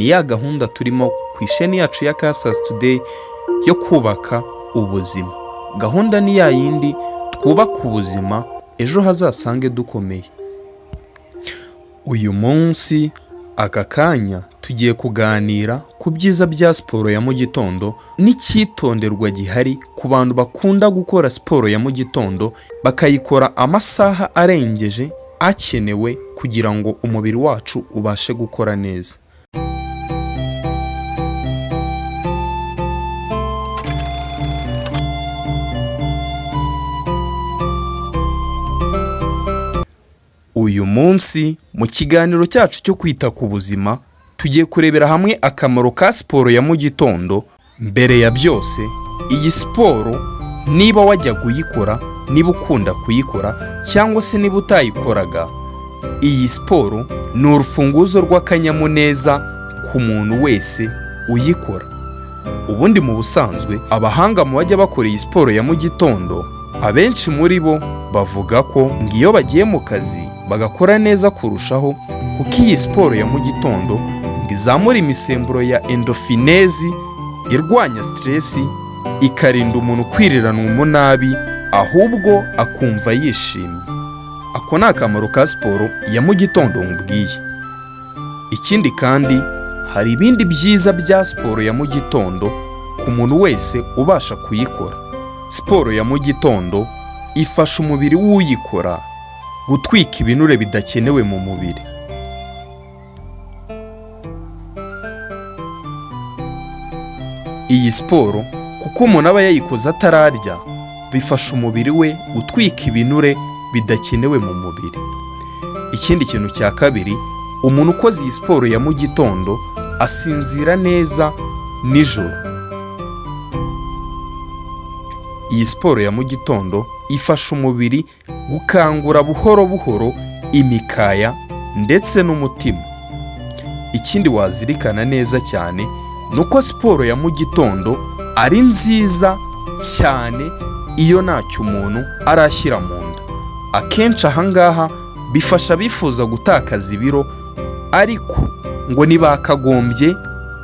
Ni ya gahunda turimo ku isheni yacu ya Kasasi Today yo kubaka ubuzima. Gahunda ni ya yindi, twubaka ubuzima ejo hazasange dukomeye. Uyu munsi aka kanya tugiye kuganira ku byiza bya siporo ya mu gitondo n'icyitonderwa gihari ku bantu bakunda gukora siporo ya mu gitondo bakayikora amasaha arengeje akenewe kugira ngo umubiri wacu ubashe gukora neza. Uyu munsi mu kiganiro cyacu cyo kwita ku buzima tugiye kurebera hamwe akamaro ka siporo ya mu gitondo. Mbere ya byose, iyi siporo niba wajyaga uyikora, niba ukunda kuyikora cyangwa se niba utayikoraga, iyi siporo ni urufunguzo rw'akanyamuneza ku muntu wese uyikora. Ubundi mu busanzwe abahanga mu bajya bakora iyi siporo ya mu gitondo, abenshi muri bo bavuga ko ngo iyo bagiye mu kazi bagakora neza kurushaho, kuko iyi siporo ya mu gitondo ngo izamura imisemburo ya endofinezi irwanya siteresi, ikarinda umuntu kwiriranwa umunabi ahubwo akumva yishimye. Ako ni akamaro ka siporo ya mu gitondo nkubwiye. Ikindi kandi hari ibindi byiza bya siporo ya mu gitondo ku muntu wese ubasha kuyikora. Siporo ya mu gitondo ifasha umubiri w'uyikora gutwika ibinure bidakenewe mu mubiri. Iyi siporo kuko umuntu aba yayikoze atararya, bifasha umubiri we gutwika ibinure bidakenewe mu mubiri. Ikindi kintu cya kabiri, umuntu ukoze iyi siporo ya mu gitondo asinzira neza nijoro. Iyi siporo ya mu gitondo ifasha umubiri gukangura buhoro buhoro imikaya ndetse n'umutima. Ikindi wazirikana neza cyane ni uko siporo ya mu gitondo ari nziza cyane iyo ntacyo umuntu arashyira mu nda. Akenshi aha ngaha bifasha abifuza gutakaza ibiro, ariko ngo ntibakagombye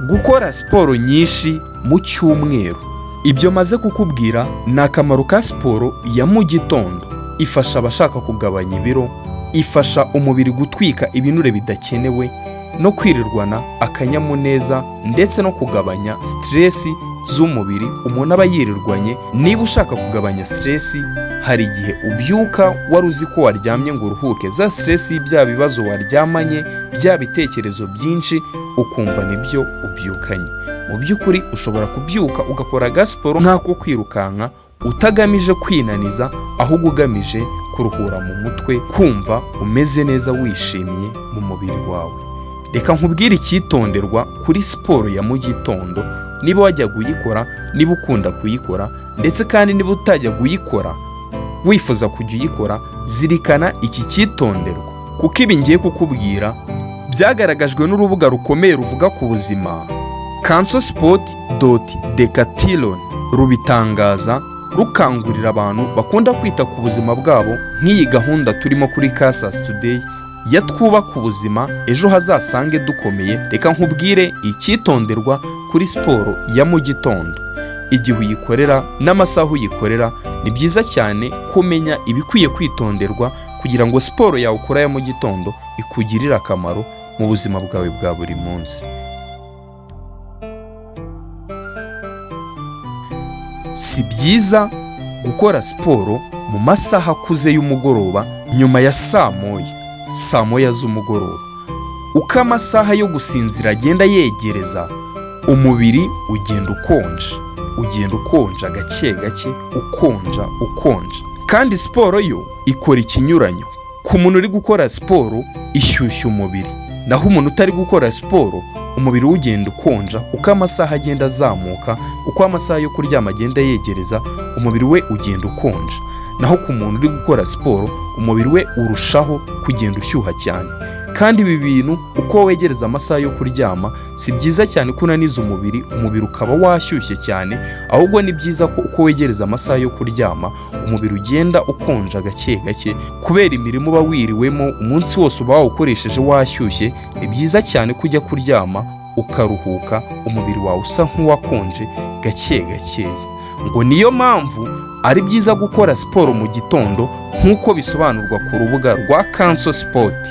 gukora siporo nyinshi mu cyumweru. Ibyo maze kukubwira ni akamaro ka siporo ya mu gitondo. Ifasha abashaka kugabanya ibiro, ifasha umubiri gutwika ibinure bidakenewe no kwirirwana akanyamuneza ndetse no kugabanya siteresi z'umubiri umuntu aba yirirwanye. Niba ushaka kugabanya siteresi, hari igihe ubyuka wari uzi ko waryamye ngo uruhuke, za siteresi, bya bibazo waryamanye, bya bitekerezo byinshi, ukumva nibyo ubyukanye. Mu by'ukuri ushobora kubyuka ugakora agasiporo nk'ako kwirukanka utagamije kwinaniza, ahubwo ugamije kuruhura mu mutwe, kumva umeze neza wishimye mu mubiri wawe. Reka nkubwire icyitonderwa kuri siporo ya mu gitondo, niba wajyaga uyikora, niba ukunda kuyikora, ndetse kandi niba utajyaga uyikora wifuza kujya uyikora, zirikana iki cyitonderwa, kuko ibi ngiye kukubwira byagaragajwe n'urubuga rukomeye ruvuga ku buzima cancersport.decathlon, rubitangaza rukangurira abantu bakunda kwita ku buzima bwabo nk'iyi gahunda turimo kuri Kasasi Today ya twubaka ubuzima ejo hazasange dukomeye. Reka nkubwire icyitonderwa kuri siporo ya mu gitondo, igihe uyikorera n'amasaha uyikorera. Ni byiza cyane kumenya ibikwiye kwitonderwa kugira ngo siporo yawe ukora ya mu gitondo ikugirire akamaro mu buzima bwawe bwa buri munsi. Si byiza gukora siporo mu masaha akuze y'umugoroba nyuma ya saa moya, saa moya z'umugoroba. Uko amasaha yo gusinzira agenda yegereza, umubiri ugenda ukonja, ugenda ukonja gake gake, ukonja ukonja. Kandi siporo yo ikora ikinyuranyo. Ku muntu uri gukora siporo ishyushya umubiri, naho umuntu utari gukora siporo umubiri we ugenda ukonja uko amasaha agenda azamuka, uko amasaha yo kuryama agenda yegereza, umubiri we ugenda ukonja. Naho ku muntu uri gukora siporo umubiri we urushaho kugenda ushyuha cyane. Kandi ibi bintu uko wegereza amasaha yo kuryama, si byiza cyane ko unaniza umubiri, umubiri ukaba washyushye cyane, ahubwo ni byiza ko uko wegereza amasaha yo kuryama umubiri ugenda ukonja gake gake, kubera imirimo uba wiriwemo umunsi wose uba wawukoresheje washyushye. Ni byiza cyane ko ujya kuryama ukaruhuka, umubiri wawe usa nk'uwakonje gake gakeya. Ngo niyo mpamvu ari byiza gukora siporo mu gitondo, nk'uko bisobanurwa ku rubuga rwa Kanso Sport.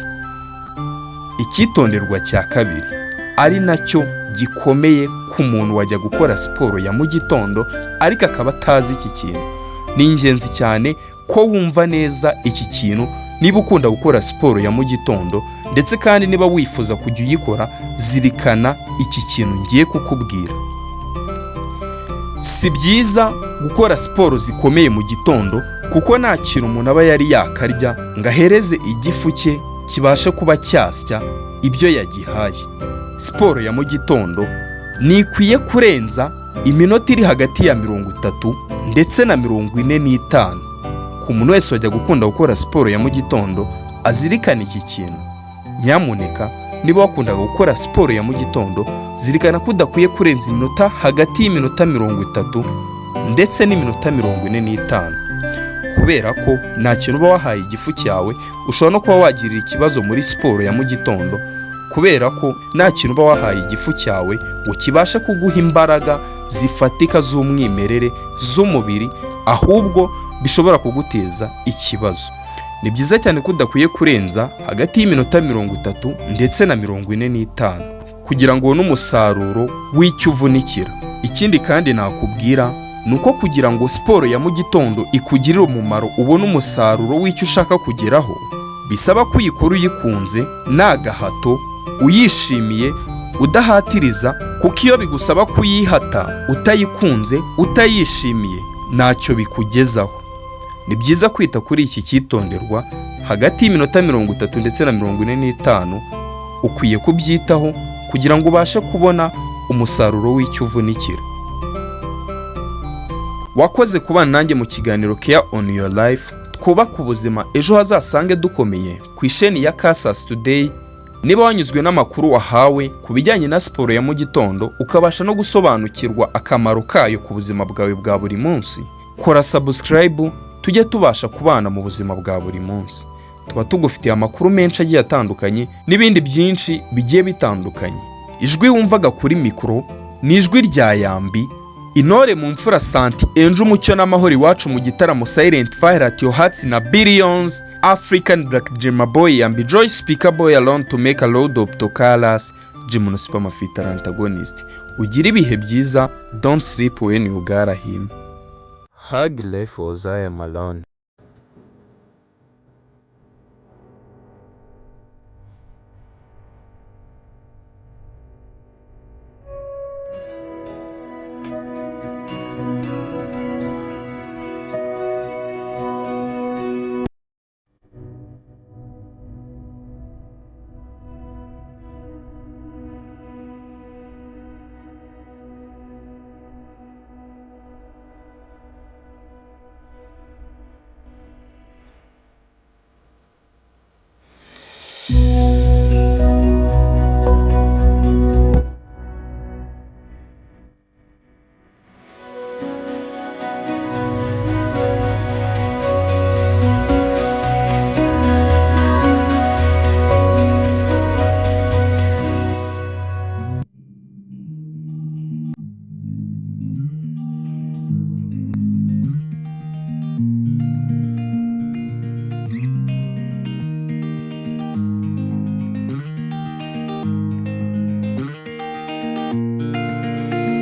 Icyitonderwa cya kabiri, ari nacyo gikomeye ku muntu wajya gukora siporo ya mu gitondo ariko akaba atazi iki kintu, ni ingenzi cyane ko wumva neza iki kintu. Niba ukunda gukora siporo ya mu gitondo, ndetse kandi niba wifuza kujya uyikora, zirikana iki kintu ngiye kukubwira. Si byiza gukora siporo zikomeye mu gitondo, kuko nta kintu umuntu aba yari yakarya ngo ahereze igifu cye kibashe kuba cyasya ibyo yagihaye. Siporo ya mu gitondo ntikwiye kurenza iminota iri hagati ya 30 ndetse na 45. Ku muntu wese wajya gukunda gukora siporo ya mu gitondo, azirikane iki kintu. Nyamuneka, niba wakundaga gukora siporo ya mu gitondo, zirikana ko udakwiye kurenza iminota hagati y'iminota 30 ndetse n'iminota 45, kubera ko nta kintu uba wahaye igifu cyawe. Ushobora no kuba wagirira ikibazo muri siporo ya mu gitondo, kubera ko nta kintu uba wahaye igifu cyawe ngo kibashe kuguha imbaraga zifatika z'umwimerere z'umubiri, ahubwo bishobora kuguteza ikibazo. Ni byiza cyane ko udakwiye kurenza hagati y'iminota 30 ndetse na 45 kugira ngo ubone umusaruro w'icyo uvunikira. Ikindi kandi nakubwira ni uko kugira ngo siporo ya mu gitondo ikugirire umumaro, ubone umusaruro w'icyo ushaka kugeraho, bisaba ko uyikora uyikunze, nta gahato, uyishimiye, udahatiriza, kuko iyo bigusaba kuyihata utayikunze, utayishimiye, ntacyo bikugezaho. Ni byiza kwita kuri iki cyitonderwa. Hagati y'iminota 30 ndetse na 45 ukwiye kubyitaho kugira ngo ubashe kubona umusaruro w'icyo uvunikira. Wakoze kubana nanjye mu kiganiro Care on Your Life, twubake ubuzima ejo hazasange dukomeye, ku isheni ya Kasas Today. Niba wanyuzwe n'amakuru wahawe ku bijyanye na siporo ya mu gitondo, ukabasha no gusobanukirwa akamaro kayo ku buzima bwawe bwa buri munsi, kora subscribe tujye tubasha kubana mu buzima bwa buri munsi. Tuba tugufitiye amakuru menshi agiye atandukanye n'ibindi byinshi bigiye bitandukanye. Ijwi wumvaga kuri mikoro ni ijwi rya Yambi Intore mu mfura, Santi Enje, umucyo n'amahoro iwacu mu gitaramo, Silent Fire at your hearts na Billions, African Black Dreamer Boy, Yambi Joy, Speaker Boy alone to make a load of Tokalas, Gymnosperm Mafita antagonist. Ugire ibihe byiza. Don't sleep when you got him. Hug life was I am alone.